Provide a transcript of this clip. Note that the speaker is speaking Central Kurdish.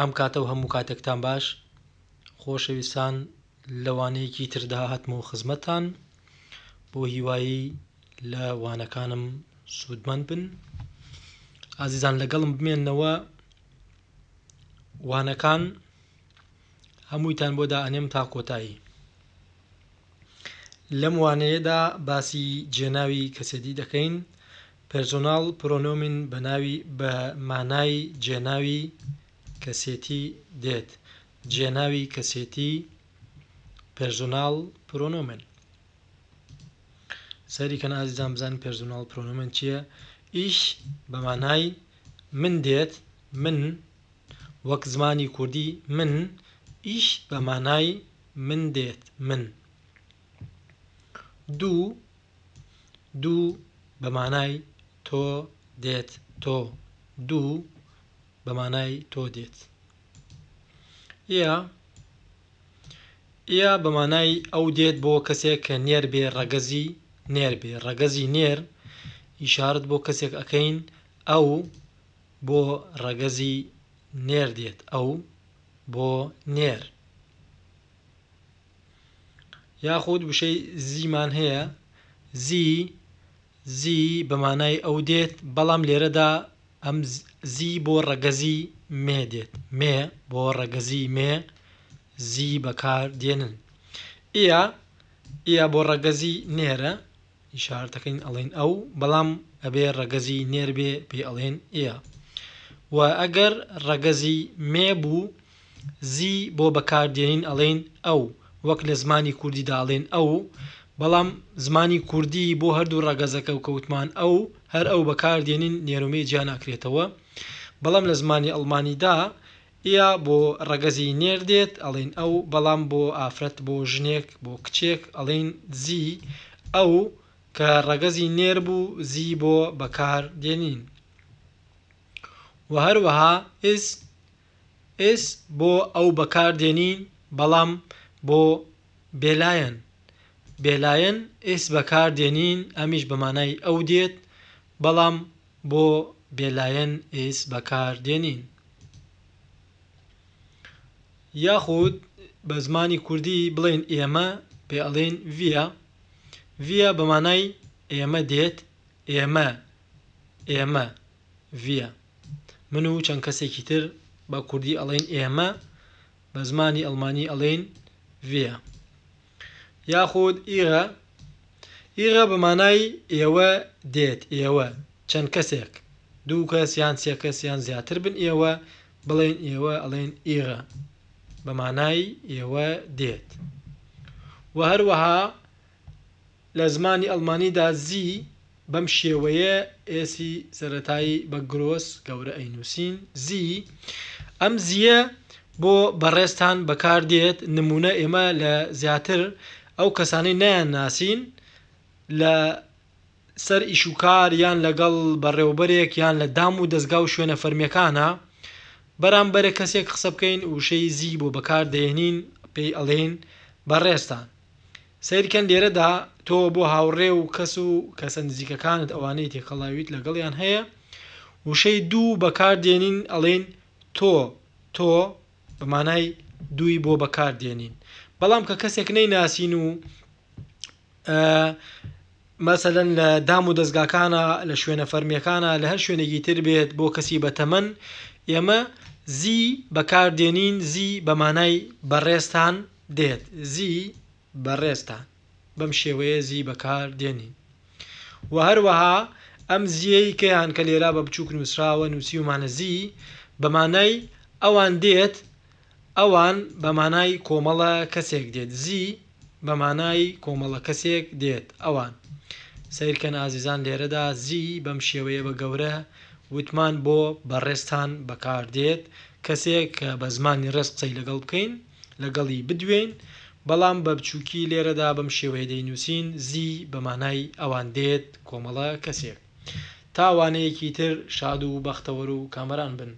ئەم کاتە و هەموو کاتێکتان باش خۆشەویستان لە وانەیەکی تردا هاتمەوە خزمەتتان بۆ هیوایی لە وانەکانم سوودمەند بن ئازیزان لەگەڵم بمێنەوە وانەکان هەموویتان بۆ دائەنێم تا کۆتایی لەم وانەیەدا باسی جێناوی کەسێتی دەکەین Personalpronomen بە ناوی بە مانای جێناوی کەسێتی دێت. جێناوی کەسێتی Personalpronomen. سەیری کەن ئازیزان بزانن Personalpronomen چییە؟ Ich بە مانای من دێت، من وەک زمانی کوردی من، Ich بە مانای من دێت، من. Du Du بە مانای تۆ دێت تۆ Du بە مانای تۆ دێت. Er Er بە مانای ئەو دێت بۆ کەسێک کە نێر بێ ڕەگەزی نێر بێ ڕەگەزی نێر ئیشارەت بۆ کەسێک ئەکەین ئەو بۆ ڕەگەزی نێر دێت ئەو بۆ نێر. یاخود وشەی Sie مان هەیە، Sie، Sie بە مانای ئەو دێت، بەڵام لێرەدا ئەم Sie بۆ ڕەگەزی مێ دێت، مێ بۆ ڕەگەزی مێ Sie بەکار دێنن. Er، er بۆ ڕەگەزی نێرە، ئیشارەتەکەین ئەڵێین ئەو، بەڵام ئەبێ ڕەگەزی نێر بێ پێی ئەڵێن er. و ئەگەر ڕەگەزی مێ بوو Sie بۆ بەکار دێنین ئەڵێین ئەو، وەک لە زمانی کوردیدا ئەڵێن ئەو، بەڵام زمانی کوردی بۆ هەردوو ڕەگەزەکە کە وتمان ئەو هەر ئەو بەکار دێنین نێر و مێ جیا ناکرێتەوە، بەڵام لە زمانی ئەڵمانیدا er بۆ ڕەگەزی نێر دێت ئەڵێین ئەو، بەڵام بۆ ئافرەت بۆ ژنێک بۆ کچێک ئەڵێین sie، ئەو کە ڕەگەزی نێر بوو Sie بۆ بەکار دێنین. وە هەروەها es es بۆ ئەو بەکار دێنین بەڵام بۆ بێلایەن بێلایەن es بەکار دێنین ئەمیش بە مانای ئەو دێت بەڵام بۆ بێلایەن es بەکار دێنین. یاخود بە زمانی کوردی بڵێین ئێمە پێ ئەڵێین wir wir بە مانای ئێمە دێت ئێمە ئێمە wir من و چەند کەسێکی تر بە کوردی ئەڵێین ئێمە بە زمانی ئەڵمانی ئەڵێین wir یاخود ihr ihr بە مانای ئێوە دێت ئێوە چەند کەسێک دوو کەس یان سێ کەس یان زیاتر بن ئێوە بڵێن ئێوە ئەڵێن ihr بە مانای ئێوە دێت و هەروەها لە زمانی ئەڵمانیدا Sie بەم شێوەیە S ی سەرەتایی بە groß گەورە ئەینووسین، Sie، ئەم Sie یە بۆ بەڕێزتان بەکار دێت، نموونە ئێمە لە زیاتر ئەو کەسانەی نایانناسین لە سەر ئیشوکار یان لەگەڵ بەڕێوبەرێک یان لە دام و دەزگا و شوێنە فەرمیەکانا بەرامبەر کەسێک قسە بکەین وشەی Sie بۆ بەکار دەیەنین پێی ئەڵێین بەڕێزتان. سەیرکەن لێرەدا تۆ بۆ هاوڕێ و کەس و کەسە نزیکەکانت ئەوانەی تێکەڵاویت لەگەڵیان هەیە وشەی du بەکار دێنین ئەڵێین تۆ تۆ بە مانای دووی بۆ بەکار دێنین بەڵام کە کەسێک نەیناسین و مەسەلەن لە دام و دەزگاکانە لە شوێنە فەرمیەکانە لە هەر شوێنێکی تر بێت بۆ کەسی بەتەمەن ئێمە Sie بەکار دێنین Sie بە مانای بەڕێزتان دێت Sie بەڕێزتان بەم شێوەیە Sie بەکار دێنین وە هەروەها ئەم Sie یەی کەیان کە لێرا بە بچووک نووسراوە نووسیومانە Sie بە مانای ئەوان دێت ئەوان بە مانای کۆمەڵە کەسێک دێت Sie بە مانای کۆمەڵە کەسێک دێت ئەوان سەیرکەن ئازیزان لێرەدا Sie بەم شێوەیە بە گەورە وتمان بۆ بەڕێزتان بەکار دێت کەسێک کە بە زمانی ڕێز قسەی لەگەڵ بکەین لەگەڵی بدوێین، بەڵام بە بچووکی لێرەدا بەم شێوەیە دەینووسین، Sie بە مانای ئەوان دێت، کۆمەڵە کەسێک. تا وانەیەکی تر شاد و بەختەوەر و کامەران بن.